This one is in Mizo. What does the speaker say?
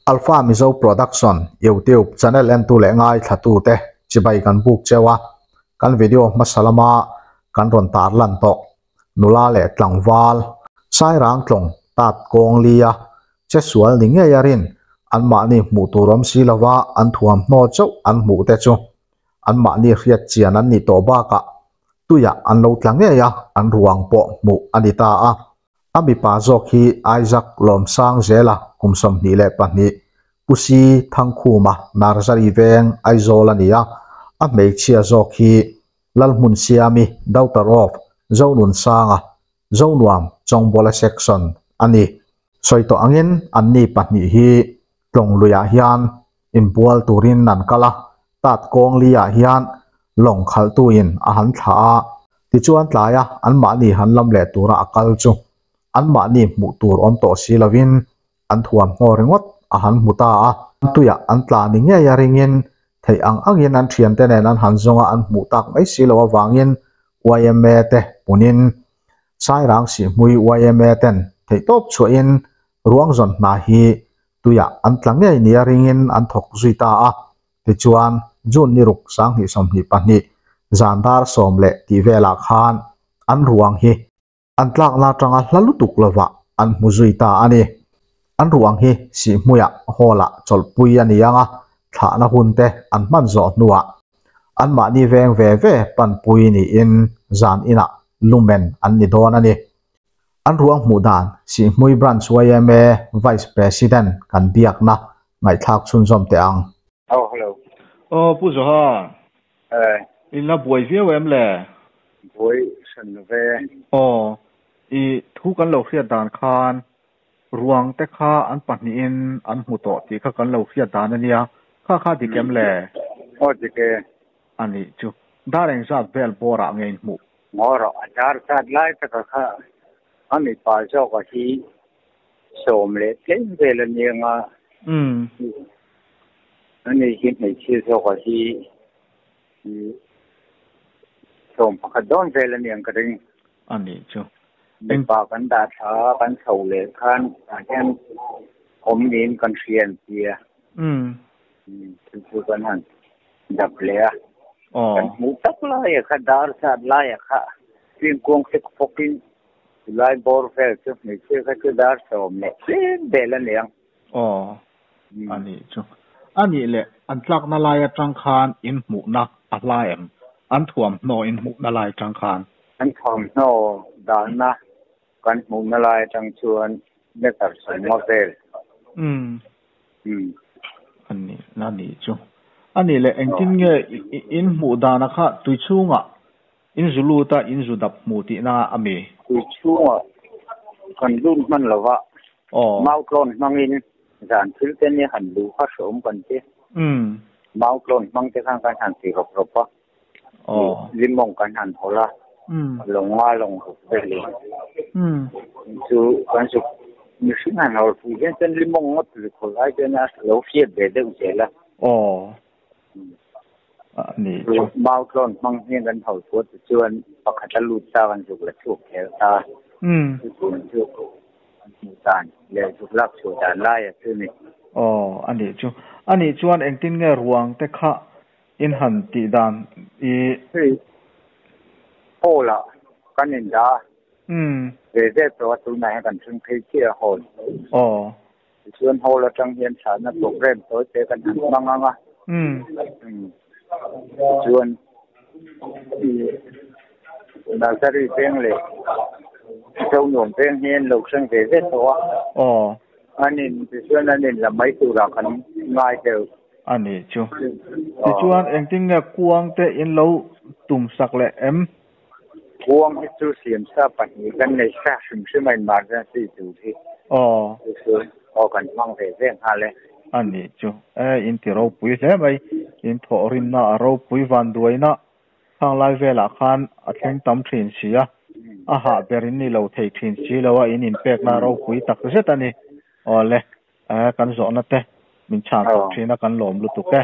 Alpha Mizo Production YouTube channel entu leh ngaithlatute chibai kan buk cheu a, kan video hmasa lama kan rawn tarlan tawh nula leh tlangval Sairang tlawng tat kawng lia che sual ni ngei a rin anmahni hmuh tur awm si lova an thuamhnaw chauh an hmuh te chu anmahni hriat chian an nih tawh bakah tuiah an lo tla ngei a, an ruang pawh hmuh a ni ta a. A mipa zawk hi Isaac Lawmsang Zela kum 22, Pu Si Thangkhuma Narzary veng Aizawl a ni a, a hmeichhia zawk hi Lalhmunsiami daughter of Zonunsanga Zonuam Chawngbawla section a ni. Sawi tawh angin anni pahnih hi tlawng luiah hian inbual turin an kal a, tat kawng liah hian lawng khalhtuin a han thlah a, tichuan tlaia anmahni han lam leh tura a kal chu anmahni hmuh tur awm tawh si lovin an thuamhnaw ringawt a han hmu ta a, tuiah an tla ni ngei a ringin theih ang angin an thiante nen an han zawng a, an hmuh tak mai si loh avangin yma te punin Sairang Sihhmui yma ten theihtawp chhuahin ruang zawn hna hi tuiah an tla ngei nia ringin an thawk zui ta a. Tichuan, June ni ruk 2022 zan dar sawm leh tih velah khan an ruang hi an tlakna atanga hla lutuk lovah an hmu zui ta a ni. An ruang hi Sihhmuiah hall-ah chawlhpui a ni ang a, thlahna hun te an hman zawh hnuah anmahni veng ve ve panpui niin zan inah lumen an ni dawn a ni. An ruang hmuh dan Sihhmui Branch yma Vice President kan biakna ngaihthlak chhunzawm teh ang. Oh, hello. Aw, Pu Zoha. Eh. I la buai viau em le? Buai hran lo ve. Aw, i thu kan lo hriat dan khan ruang te kha an pahnihin an hmu tawh tih kha kan lo hriat dan a nia. Kha kha dik em le? Aw, dik e. A nih chu. Dar engzat vel bawrah nge in hmuh? Ngaw rawh, a dar zat lai taka kha a mipa zawka hi sawm leh tlem vel a niang a, ani hi hmeichhia zawka hi sawm pakhat dawn vel a niang ka ring. A nih chu. Mipa kan dah thla a, kan chho leh khan tah hian awm niin kan hria an ti a. Chu chu kan han dap leh a. Kan hmuh tak laia kha dar zat laia kha fimkuang fek fawkin chulai bawr vel chu hmeichhia kha chu dar sawm leh tlem vel a ni ang. Aw, a nih chu. A nih leh an tlakna lai atang khan in hmuhna a hla em? An thuamhnaw in hmuhna lai atang khan? An thuamhnaw dahna kan hmuhna lai atang chuan meter sawmnga vel. Umm. A nih a nih chu. A nih leh engtin nge in hmuh dana kha tui chhungah in zu lut a in zu dap hmu tihna a mi? Tui chhungah kan lut hman lo va, mautlawn hmangin zan thil te nia han luh kha hreawm kan ti. Mautlawn hmang te khan kan han ti rawp rawp a, limawng kan han hawlh a, lawnga lawng ruk velin chu kan zuk mihring han hawlh fuh hian chuan limawng ngawt zuk hawlh ai chuan a lo hriat ve deuh zel a. Mautlawn hmang hian kan hawlh fuh a tichuan pakhat a lut ta kan zuk la chhuak kher ta. Chutiang chu an hmuh dan leh zuk lak chhuah dan laia chu ni. Aw, a nih chu. A nih chuan engtin nge ruang te kha In han tih dan i. Hei hall ah kan in dah a. Ve ve tawh a tunah hian kan thleng phei chiah a hall. Aw. Tichuan hall atang hian thlahna program tawi te kan han hmang ang a. Tichuan i Nursery veng leh Zonuam veng hian lo thleng ve ve tawh a. Aw. An in tichuan an in la mai turah kan ngai deuh. A nih chu. Tichuan engtin nge kuang te in lo tum sak leh em? Kuang hi chu siam sa pahnih kan nei sa hrim hrim a emergency tur hi. Aw. Tichuan aw kan hmang ve ve nghal e. A nih chu. E in ti ropui hle mai. In thawh rimna a ropui van duaina khang lai velah khan a thleng tam thin si a. A hah ber in ni lo thei thin si lo a in inpekna ropui tak zet a ni. Aw le. Eh kan zawhna te min chhan sak thin a kan lawm lutuk e.